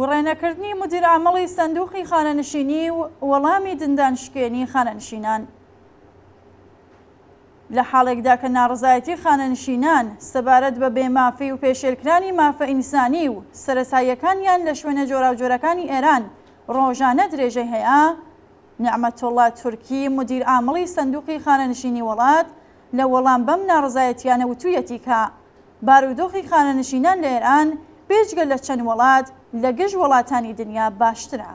وڕێنەکردنی مودیرعامڵی سندووقی خانەنشینی و وەڵامی دندانشکێنی خانەنشینان. لە حاڵێکدا کە ناڕەزایەتی خانەنشینان سەبارەت بە بێ مافی و پێشێلکرانی مافە ئینسانی و سەرەتاییەکانیان لە شوێنە جۆراوجۆرەکانی ئێران ڕۆژانە درێژەی هەیە، نێعمەتوڵڵا تورکی مودیرعامڵی سندووقی خانەنشینی وڵات لە وەڵام بەم ناڕەزایەتییانە وتوویەتی کە بارودۆخی خانەنشینان لە ئێران بێجگە لە چەند وڵات لە گشت وڵاتانی دنیا باشترە.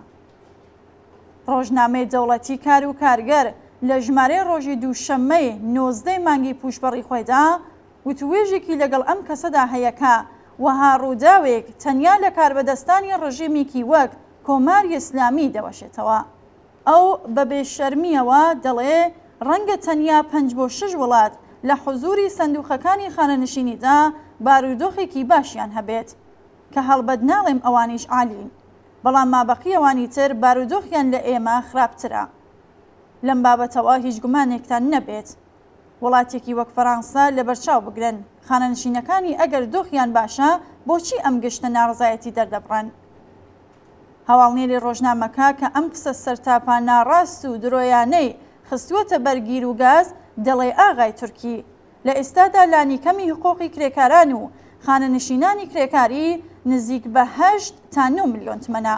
ڕۆژنامەی دەوڵەتی کار و کارگەر لە ژمارەی ڕۆژی دووشەممەی 19 ی مانگی پووشپەڕی خۆیدا وتووێژێکی لەگەڵ ئەم کەسەدا هەیە کە وەها ڕووداوێک تەنیا لە کاربەدەستانی ڕژیمێکی وەک کۆماری ئیسلامی دەوەشێتەوە. ئەو بە بێ شەرمییەوە دەڵێ ڕەنگە تەنیا پەنج بۆ شەش وڵات لە حوزووری سەندووقەکانی خانەنشینیدا بارودۆخێکی باشیان هەبێت کە هەڵبەت ناڵێم ئەوانیش عالین بەڵام مابەقی ئەوانی تر بارودۆخیان لە ئێمە خراپترە. لەم بابەتەوە هیچ گومانێکتان نەبێت. وڵاتێکی وەک فەرانسە لەبەرچاو بگرن، خانەنشینەکانی ئەگەر دۆخیان باشە بۆچی ئەم گشتە ناڕەزایەتی دەردەبڕن؟ هەواڵنێری ڕۆژنامەکە کە ئەم قسە سەرتاپا ناڕاست و درۆیانەی خستووەتە بەر گیروگاز دەڵێ ئاغای تورکی لە ئێستادا لانیکەمی حقوقی کرێکاران و خانەنشینانی کرێکاری نزیک بە هەشت تا نۆ ملیۆن تمەنە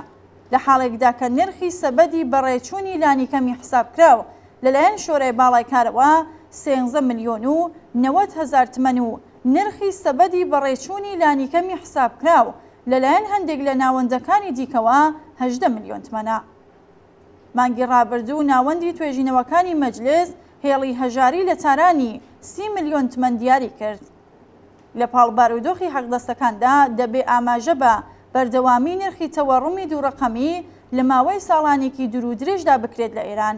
لە حاڵێکدا کە نرخی سەبەدی بەڕێچوونی لانیکەمی حسابکراو لەلایەن شۆرای باڵای کارەوە سێنزە ملیۆن و 90 هەزار تمەن و نرخی سەبەدی بەڕێچوونی لانیکەمی حسابکراو لەلایەن هەندێک لە ناوەندەکانی دیکەوە 18 ملیۆن تمەنە. مانگی ڕابردوو ناوەندی توێژینەوەکانی مەجلس هێڵی هەژاری لە تارانی 30 ملیۆن تمەن دیاری کرد. لە پاڵ بارودۆخی حەقدەستەکاندا دەبێ ئاماژە بە بەردەوامی نرخی تەوەڕومی دوو ڕەقەمی لە ماوەی ساڵانێکی دوور و درێژدا بکرێت لە ئێران.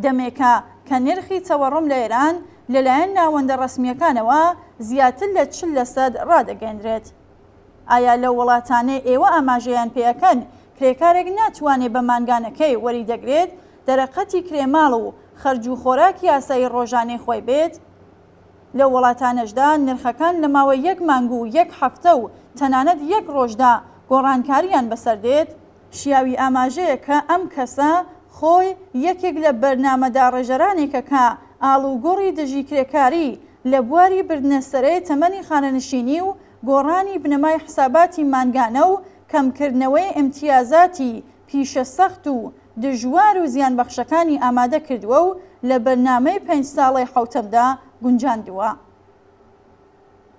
دەمێکە کە نرخی تەوەڕوم لە ئێران لەلایەن ناوەندە ڕەسمییەکانەوە زیاتر لە 40 لەسەد ڕادەگەیەندرێت. ئایا لەو وڵاتانەی ئێوە ئاماژەیان پێ ئەکەن کرێکارێک ناتوانێ بە مانگانەکەی وەری دەگرێت دەرەقەتی کرێ ماڵ و خەرج و خۆراکی ئاسایی ڕۆژانەی خۆی بێت؟ لەو وڵاتانەشدا نرخەکان لە ماوەی یەک مانگ و یەک هەفتە و تەنانەت یەک ڕۆژدا گۆڕانکارییان بەسەر دێت؟ شیاوی ئاماژەیە کە ئەم کەسە خۆی یەکێک لە بەرنامەداڕێژەرانێکە کە ئاڵوگۆڕی دژی کرێکاری لە بواری بردنەسەرێ تەمەنی خانەنشینی و گۆڕانی بنەمای حساباتی مانگانە و کەمکردنەوەی ئیمتیازاتی پیشە سەخت و دژوار و زیانبەخشەکانی ئامادە کردووە و لە بەرنامەی پێنج ساڵەی حەوتەمدا گونجاندووە.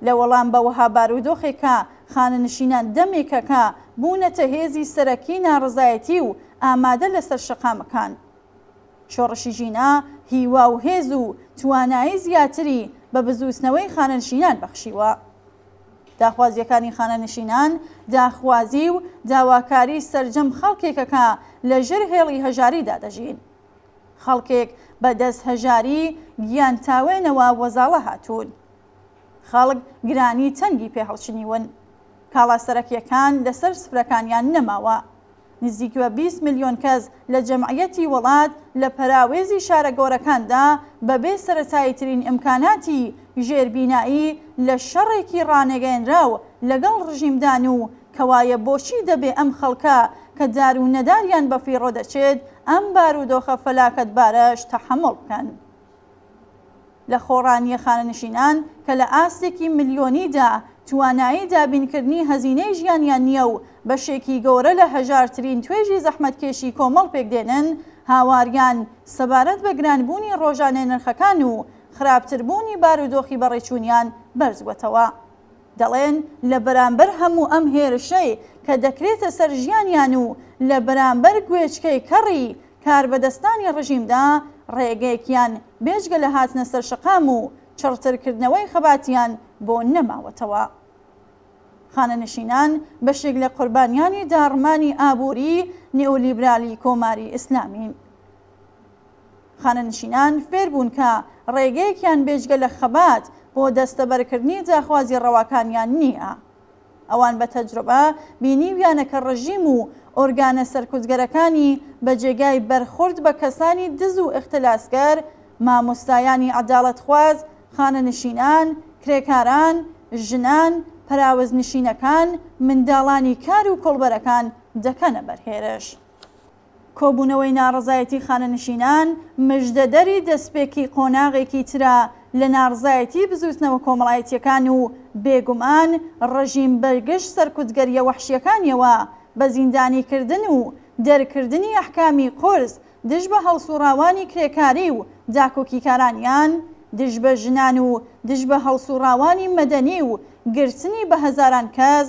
لە وەڵام بە وەها بارودۆخێک کە خانەنشینان دەمێکە کە بوونەتە هێزی سەرەکی ناڕەزایەتی و ئامادە لەسەر شەقامەکان. شۆڕشی ژینا هیوا و هێز و توانایی زیاتری بە بزووتنەوەی خانەنشینان بەخشیوە. داخوازییەکانی خانەنشینان داخوازی و داواکاری سەرجەم خەڵکێکە کە لە ژێر هێڵی هەژاریدا دەژین. خەڵکێک بە دەست هەژاری گیان تاوێنەوە وەزاڵە هاتوون. خەڵک گرانی تەنگی پێ هەڵچنیون. کاڵا سەرەکییەکان لەسەر سفرەکانیان نەماوە. نزیک بە 20 ملیۆن کەس لە جەمعیەتی وڵات لە پەراوێزی شارە گەورەکاندا بەبێ سەرەتاییترین ئیمکاناتی ژێربینایی لە شەڕێکی ڕانەگەیەنراو لەگەڵ ڕژیمدان و کەوایە بۆچی دەبێ ئەم خەڵکە کە دار و نەداریان بەفیڕۆ دەچێت ئەم بارودۆخە فەلاکەتبارەش تەحەموڵ بکەن؟ لە خۆڕانییە خانەنشینان کە لە ئاستێکی ملیۆنیدا توانایی دابینکردنی هەزینەی ژیانیان نییە و بەشێکی گەورە لە هەژارترین توێژی زەحمەتکێشی کۆمەڵ پێکدێنن، هاواریان سەبارەت بە گرانبوونی ڕۆژانەی نرخەکان و خراپتربوونی بارودۆخی بەڕێچوونیان بەرزبووەتەوە. دەڵێن لە بەرامبەر هەموو ئەم هێرشەی کە دەکرێتە سەر ژیانیان و لە بەرامبەر گوێچکەی کەڕی کاربەدەستانی ڕژیمدا ڕێگەیەکیان بێجگە لە هاتنە سەر شەقام و چڕترکردنەوەی خەباتیان بۆ نەماوەتەوە. خانەنشینان بەشێک لە قوربانیانی داڕمانی ئابووری نئولیبرالی کۆماری ئیسلامین. خانەنشینان فێربوون کە ڕێگەیەکیان بێجگە لە خەبات بۆ دەستەبەرکردنی داخوازی ڕەواکانیان نییە. ئەوان بە تەجروبە بینیویانە کە ڕژیم و ئۆرگانە سەرکوتگەرەکانی بە جێگای بەرخورد بە کەسانی دز و ئیختلاسگەر، مامۆستایانی عەداڵەتخواز، خانەنشینان، کرێکاران، ژنان، پەراوزنشینەکان، منداڵانی کار و کۆڵبەرەکان دەکەنە بەر هێرش. کۆبوونەوەی ناڕەزایەتی خانەنشینان مژدەدەری دەستپێکی قۆناغێکی ترە لە ناڕزایەتی بزووتنەوە کۆمەڵایەتییەکان و بێگومان ڕژیم بە گشت سەرکوتگەرییە وەحشییەکانیەوە بە زیندانیکردن و دەرکردنی ئەحکامی قورس دژ بە هەڵسووڕاوانی کرێکاری و داکۆکیکارانیان، دژ بە ژنان و دژ بە هەڵسووڕاوانی مەدەنی و گرتنی بە هەزاران کەس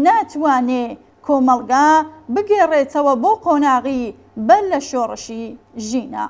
ناتوانێ کۆمەڵگا بگێڕێتەوە بۆ قۆناغی بەر لە شۆڕشی ژینا.